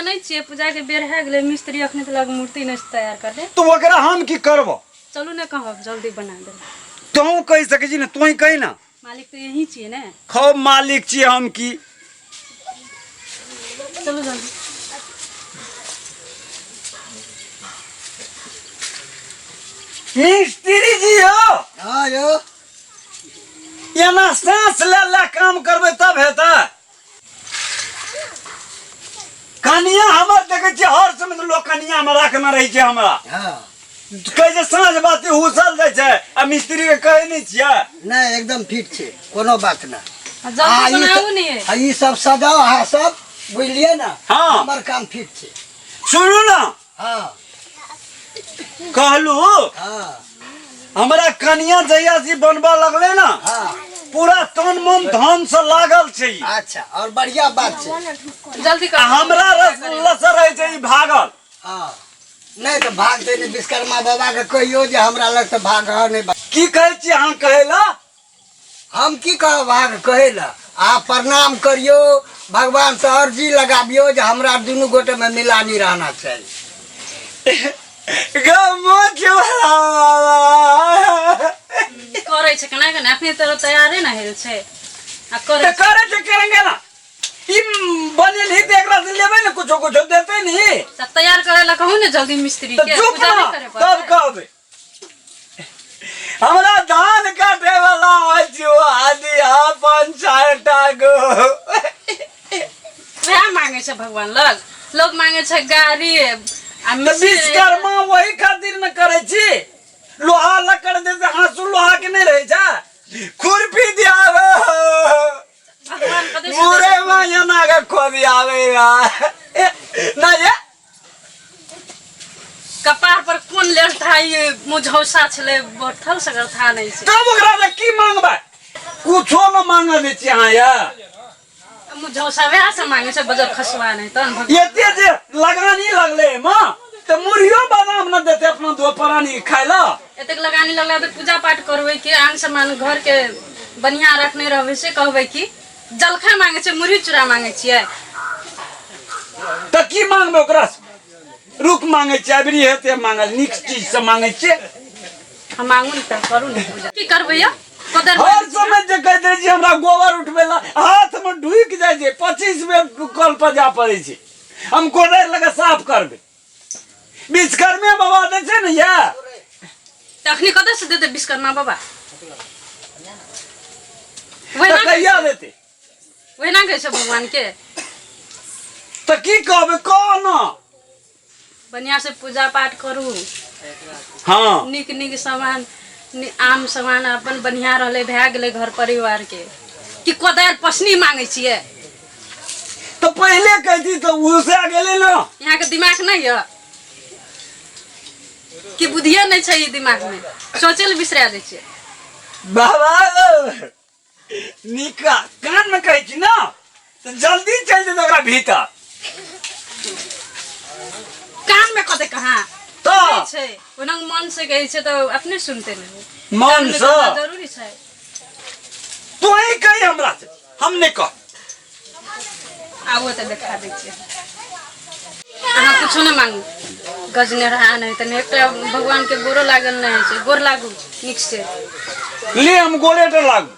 जानै छियै पूजा के बेर भए गेलै, मिस्त्री अखनी तक मूर्ति नहि तैयार करले। तऽ ओकरा हम की करबो? चलू ने कहब जल्दी बना देब। तों कहि सकै छी ने, तों कहि ना। मालिक तऽ यही छियै ने। खूब मालिक छियै हम की। चलू जल्दी। मिस्त्री जी हो। हाँ यौ। एना साँस ले ले काम करबै तब हेतै। कनिया हमर देखै छियै हर समय लोक कनिया हमर राखने रहै छै हमरा। हाँ। कहै छै साँझ बाती हुसल जाइ छै आ मिस्त्री के कहै नहि छियै। नहि, एकदम फिट छै, कोनो बात नहि। आ जल्दी बनाबू ने। आ ई सब सजाओ अहाँ सब, बुझलियै ने? हाँ। हमर काम फिट छै। सुनू ने। हाँ। कहलू। हाँ। हमरा कनिया जहिया से बनबऽ लगले ना, हाँ, पूरा तन मन धन से लागल छै ई। अच्छा, और बढ़िया बात छै। जल्दी कर। आ हमरा रस लसर रहै छै ई भागल। हाँ, नहि तऽ भागतै नहि। विश्वकर्मा बाबा के कहियो जे हमरा लग से भाग नहि। की कहै छी अहाँ कहै ला? हम की कहब अहाँके कहै लए? अहाँ प्रणाम करियौ, भगवान से अर्जी लगाबियौ जे हमरा दुनू गोटे में मिलानी रहना चाही। करै छै केना केना, अखनी तऽ तैयारे ने हेल छै आ करै तऽ करै छै करेंगे ना। ई बनेलही तऽ एकरा से लेबै ने, कुछो कुछो देतै नी। तऽ तैयार करै लए कहू ने जल्दी मिस्त्री तऽ के। चुप पूजा ना नहि करे तब पड़तै। कहबै। हमरा धान काटे वाला अछि ओ आदि अपन चारिटा गो। वएह मांगे छै भगवान लग, लोग मांगे छै गाड़ी आ तऽ मिस्त्री। विश्वकर्मा वही खातिर ने करै छी। लोहा लकड़ देते, हाँसू लोहा के नहि रहै छै, खुरपी दियावे। भगवान कतै से मुरे में एना के खोदियावे ना ये। कपार पर कोन लेल था ई मुझौसा छलै बैठल सगर था नहि छै। तब ओकरा से की मांगबै? कुछो न मांगऽ दै छी अहाँ या। मुझौसा वएह से मांगे छै, बजर खसुआ नहि तहन भगवान। एते जे लगानी लगलै माँ तऽ मुरहियो बादाम न देतै अपना दो प्राणी खाय ला। एतेक लगानी लगला तऽ पूजा पाठ करबै कि आन सामान घर के बढ़िया रखने रहबै से कहबै कि जलखै मांगे छै, मुरही चूड़ा मांगे छियै। तऽ की मांगबै ओकरा से? रुक मांगे छियै, अबरी हेतै मांगल, नीक चीज से मांगे छियै। हम मांगू ने तऽ करू ने पूजा। की करबै यौ कोदारि? हर समय जे कहैत रहै छी हमरा गोबर उठबै ला हाथ में ढुकि जाइ छै, 25 बेर कल पर जा पड़ै छै। हम कोदारि लऽ कऽ साफ करबै। विश्वकर्मे बाबा दै छै ने या। तखनी कतऽ से देतै विश्वकर्मा बाबा? तऽ कहिया देतै? ओहिना कहै छै भगवान के। तऽ की कहबै, कह न। बढ़िया से पूजा पाठ करू। हाँ। नीक नीक सामान, आम सामान अपन बढ़िया रहलै भए गेलै घर परिवार के। कि कोदारि पसनी मांगे छियै? तऽ पहिले कहती तऽ उसे गेलै ने। यहाँ के दिमाग नहीं है कि बुद्धिए नहीं छै ई दिमाग में, सोचे लए बिसरा जाइ छियै। बाबा नीक कान में कहै छी ना तऽ जल्दी चलि जेतै ओकरा भीतर। कान में कते कहाँ तऽ छै, ओना मन से कहै छै तऽ अपने सुनते नहीं। मन कान में से कहना जरूरी छै। तू ही कही हमरा से, हम नहीं कह। आबो तऽ देखा दै छियै। अहाँ कुछो नहि मांगू, गजने रहा नहि तऽ एकटा भगवान के गोरो लागल नहि होइ छै। गोर लागू नीक से। ले हम गोरे टा लागू।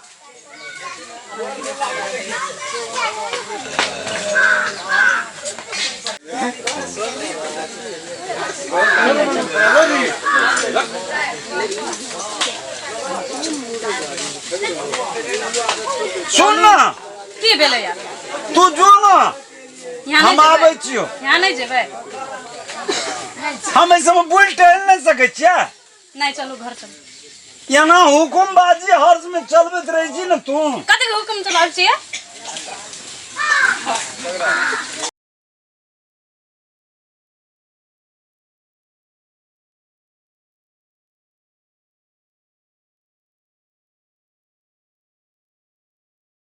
सुन ना। की भेलै यार? तू जो ना। यहाँ हम नहि जेबै? आबै छियौ। यहाँ नहि जेबै? हम एहि सबमे बुलि टहलि नहि सकै छियै। नहि, चलू घर चलू। एना हुकुम बाजी हर्ष में चलबैत रहै छी ने तू। कतेक हुकुम चलाबै छियै?